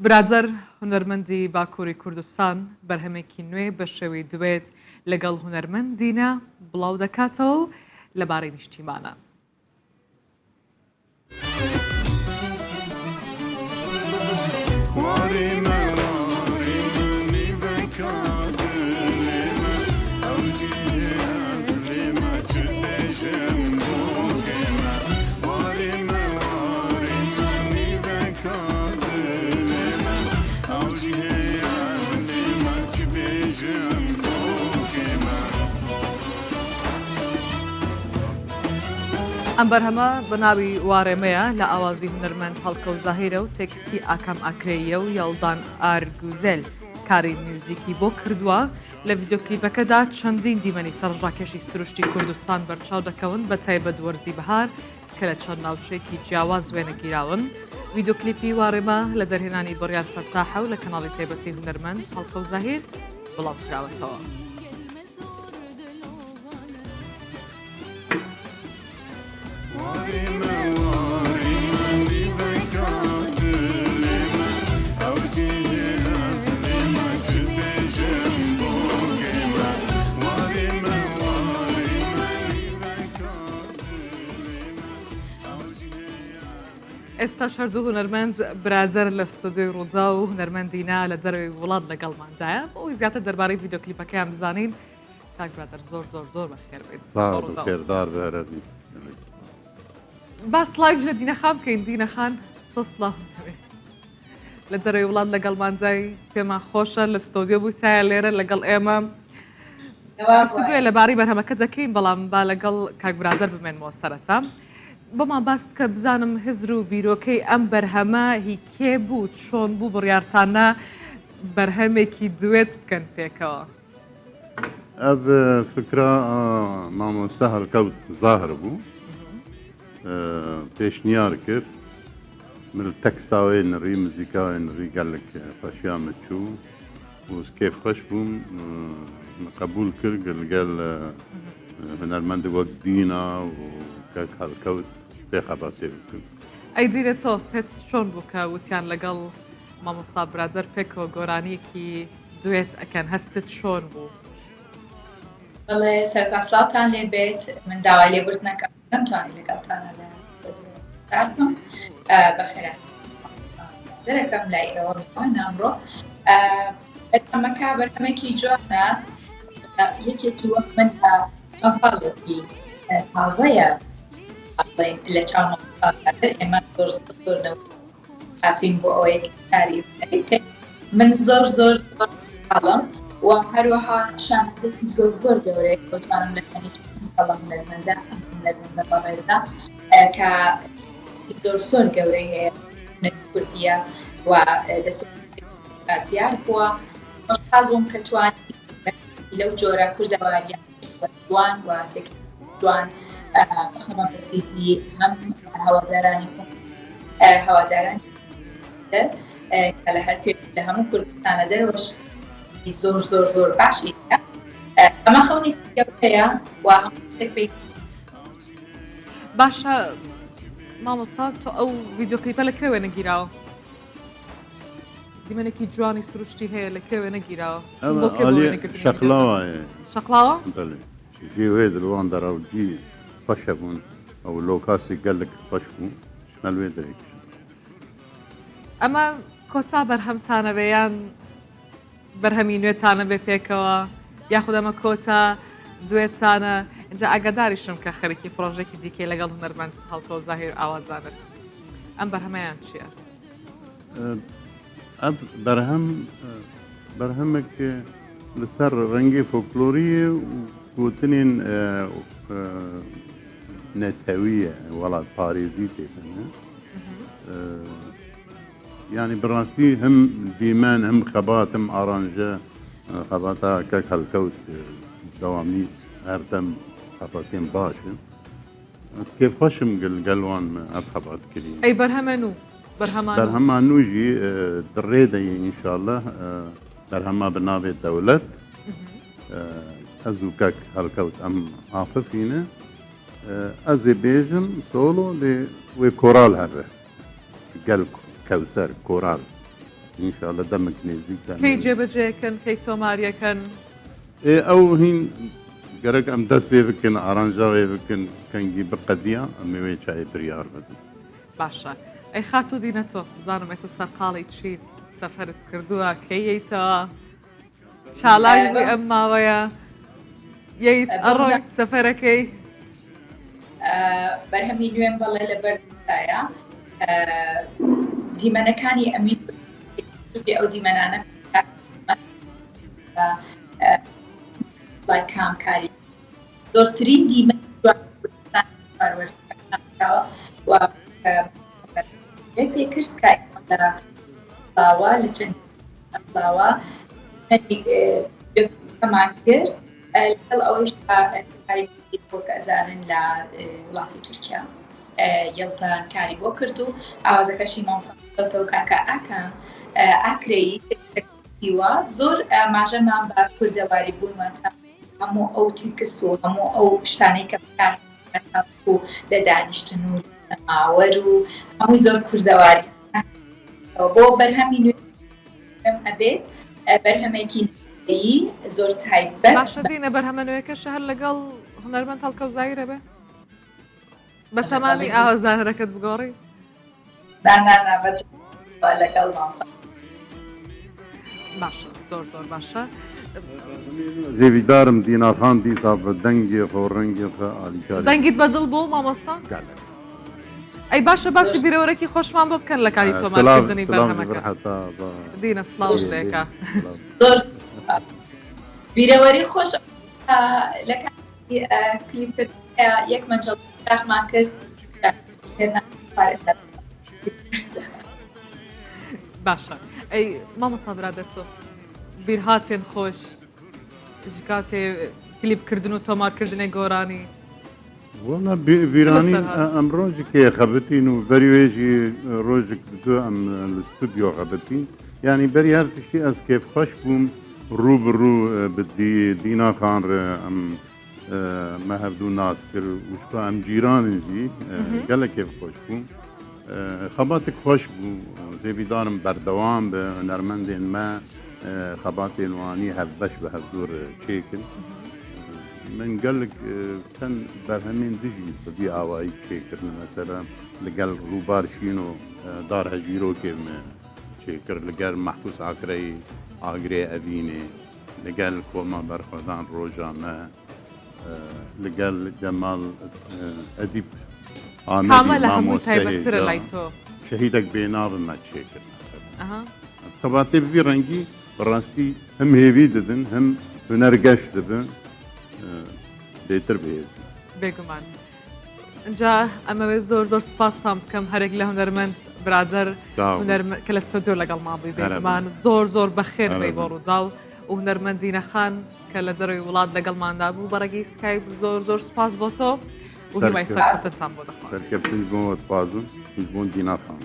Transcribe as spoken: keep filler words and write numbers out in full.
برادەر هونەرمەندی باکووری کوردستان بەرهەمێکی نوێ بە شێوەی دوێت لەگەڵ هونەرمەندینە بڵاو دەکاتەوە و لەبارەی نیشتیمانە. ئەم بەرهەمە بە ناوی وارێمەیە، لە ئاوازی هونەرمەند هەڵکەو زاهیرە و تێکستی ئاکام ئاکرێیە و یەڵدان ئارگوزێل کاری میوزیکی بۆ کردووە. لە ڤیدیۆ کلیپەکەدا چەندین دیمەنی سەرڕاکێشی سروشتی کوردستان بەرچاو دەکەون، بە تایبەت وەرزی بەهار کە لە چەند ناوچەیەکی جیاواز وێنەگیراون. ڤیدیۆ کلیپی وارێمە لە دەرهێنانی بڕیار فەتاحە و لە کەناڵی تایبەتی هونەرمەند هەڵکەو زاهیر بڵاوکراوەتەوە. ئێستاش هەردوو هونەرمەند برادەر لە ستۆدیۆی ڕووداو و هونەرمەندینە لە دەرەوەی وڵات لەگەڵماندایە. بۆ ئەوەی زیاتر دەربارەی ڤیدیۆ کلیپەکەیان بزانین، کاک برادەر، زۆر زۆر زۆر بەخێر بێت. ساغ بۆ بن، ڕووداو. خێردار بهرەبی. با سڵاویش لە دینە خان بکەین. دینە خان، تۆ سڵاو. لە دەرەوەی وڵات لەگەڵماندای، پێمان خۆشە، لە ستۆدیۆ بوویتایە لێرە لەگەڵ ئێمە. گفتوگوێ لەبارەی بەرهەمەکە دەکەین، بەڵام با لەگەڵ کاک برادەر بمێنمەوە سەرەتا. بۆمان باس بکە، بزانم هزر و بیرۆکەی ئەم بەرهەمە هی کێ بوو، چۆن بوو بڕیارتانە بەرهەمێکی دوێت بکەن پێکەوە؟ Ev, e, fikra, a, mamoste Helkewt Zahir bû. E, pêşniyar kir. Min li teksta wê nirî, muzîka wê nirî, gelek, e, xweşiya min çû. Û ez kêfxweş bûm, e, min qebûl kir, li gel, e, e, hunermendê wek Dîna û kek Helkewt pê xebatê bikim. ئەی دینە، تۆ پێت چۆن بوو کە وتیان لەگەڵ مامۆستا برادەر پێکەوە گۆرانیەکی دوێت ئەکەن؟ هەستت چۆن بوو؟ بەڵێ، سەرەتا سڵاوتان لێ بێت. من داوای لێبوردنەکەم، نەمتوانی لەگەڵتانە لە ستۆدیۆ قسە بکەم. ئە، بەخێرا دەرەکەم لای ئێوە میوانە ئەمڕۆ. ئە، بەرهەمەکە بەرهەمێکی جوانە. ئە، یەکێکی وەک من کە چەند ساڵێکی، ئە، تازەیە، بڵێن، لە چاو مامۆستا برادەر. ئێمە زۆر زۆر زۆر لەو هاتوین بۆ ئەوەی کاری هونەری بکەین. من زۆر زۆر زۆر خۆشحاڵم و هەروەها شانازیەکی زۆر زۆر گەورەیە بتوانم لە کەنی هەڵە هونەرمەندە، ئەم هونەرمەندە بەڕێزە، ئە، کە زۆر زۆر گەورەی هەیە هونەری کوردیە و، ئە، دەست دیار بووە. خۆشحاڵ بووم کە توانی لەو جۆرە کوردەواریە جوان و تێکست جوان، ئە، بخەمە بەردیدی هەم هەوادارانی خۆم، ئە، هەوادارانی تر، ئە، کە لە هەر کوێ، لە هەموو کوردستان، لە دەرەوەش زۆر، زۆر، زۆر باشی هەیە. ئە، ئەمە خەونێکی گەورەیە و هەموو شتێک پێی باشە، مامۆستا، تۆ ئەو ڤیدیۆ کلیپە لە کوێ وێنەگیراوە؟ دیمەنێکی جوانی سروشتی هەیە، لە کوێ وێنەگیراوە؟ چون بۆ کێ بۆ وێنەگرتنی شەقلاوایە. شەقلاوە؟ بەڵێ. Jî wê di li wan derew cî xweş hebûn. Ew lokasî gelek xweş bû. Me li wê derê kişand. ئەمە کۆتا بەرهەمتانە بێ یان بەرهەمی نوێتانە بێ پێکەوە، یاخود ئەمە کۆتا دوێتانە؟ اینجا ئاگاداریشم کە خەریکی پرۆژێکی دیکەی لەگەڵ هونەرمەند هەڵکەوت زاهیر ئاوازانت. ئەم بەرهەمەیان چییە؟ Ev berhem, berhemek li ser rengê folklorî ye û gotinên, e, e, netewî ye, welatparêzî tê de ne. E, yanî bi rastî him dîmen, him xebat, him aranje, e, xebata kek Helkewt, e, dewamî her dem xebatên baş in. Ez kêfxweş im gel, gel wan me ev xebat kiriye. Ey berheme nû, berhema nû. Berhema nû jî, e, di rê de ye înşallah. E, berhema bi navê Dewlet. E, ez û kek Helkewt em axifîne. E, ez ê bêjim solo, lê wê koral hebe. Gel Kewser, koral. Înşallah demek nêzîk de. Key cêbicêkin, key tomaryekin? Ê, ew hîn gerek em dest pê bikin, aranja wê bikin, kengî biqediya, em ê wê çayê biryar bidin. Baş e. Ey xatû Dîneto, bizanim êsa serqalê çît, seferit kirduwa, key yeyta? Çalak bû em maweya. Yeyt, eroyt, seferekey. Berhemî nû em belê li ber dîsa ye. Dîmenekî emîn ew dîmenane like kamkarî. Zortirîn dîmen û pêkir ka bawa li çend bawa me teman kir. Li gel ew jî karî wek ezanin li welatî Tirkiye yewtan karî bo kir û awazeke şî mamsa kaka Akan Akreyî. Îwa zor maje man ba kurdewarî bûn wanta hemû ew tekst û hemû ew ştanê ke ku li daniştin û li mawer û hemû zor kurdewarî bo berhemî nû em ebêt berhemekî nû zor taybet. Baş e Dîne, berheme nûyeke şehr legal hunermend Halka Uzayî re be? Be temanî aha zahirekê digorî? Na, na, na, be temanî, be legal mamsa. Baş e, zor zor baş e. Zêvîdarim Dîna Xan dîsa bi dengê xwe, rengê xwe alîkarî. Dengît be dil bo mamosta? Gelek. Ey baş e, basî bîrewerekî xweşman bo bikin li karî tomarkirdinî berhemeke. Dîne silav ji dêka. Bîrewerî xweş li karî klîp kir. Yek mencal ferqman kir. Baş e. Ey mamosta birader to bîrhatên xweş ji katê klîpkirdin û tomarkirdinê goranî. Wala bîranîn em rojikê xebitîn û berî wê jî rojik bi du em li stûdyo xebitîn. Yanî berî her tiştî ez kêfxweş bûm rû bi rû bi Dîna Xan re em me hevdû nas kir û ji xwe em cîran in jî gelek kêfxweş bûm. Xebatik xweş bû, zêvîdarim berdewam be, hunermendên me xebatên wanî hevbeş bi hevdû re çêkin. Min gelek çend berhemên din jî bi vî awayî çêkirin. Mesela li gel Rûbar Şîno Dar Hejîrokê me çêkir, li gel Mehfûz Akreyî Agirê Evînê, li gel Koma Berxwedan Roja Me, li gel Cemal Edîb Amedî mamosteyê şehîdek bênav me çêkir. Xebatê bi vî rengî bi rastî him hêvî didin, him hunergeş dibin, bêtir bihêzin. Bêguman. Inca em ê wê zor zor spas tam bikim. Herek li hunermend birader ke li stûdyo legel ma bûy bêguman. Zor zor bexêr bey bo Rûdaw û hunermend Dîne Xan ke li derê welat legel man da bû. Beregî Skype zor zor spas bo to û hîvayê serkeftin tam bo dixwazim. Serkeftin ji bo we dixwazim û ji bo Dîna Xan.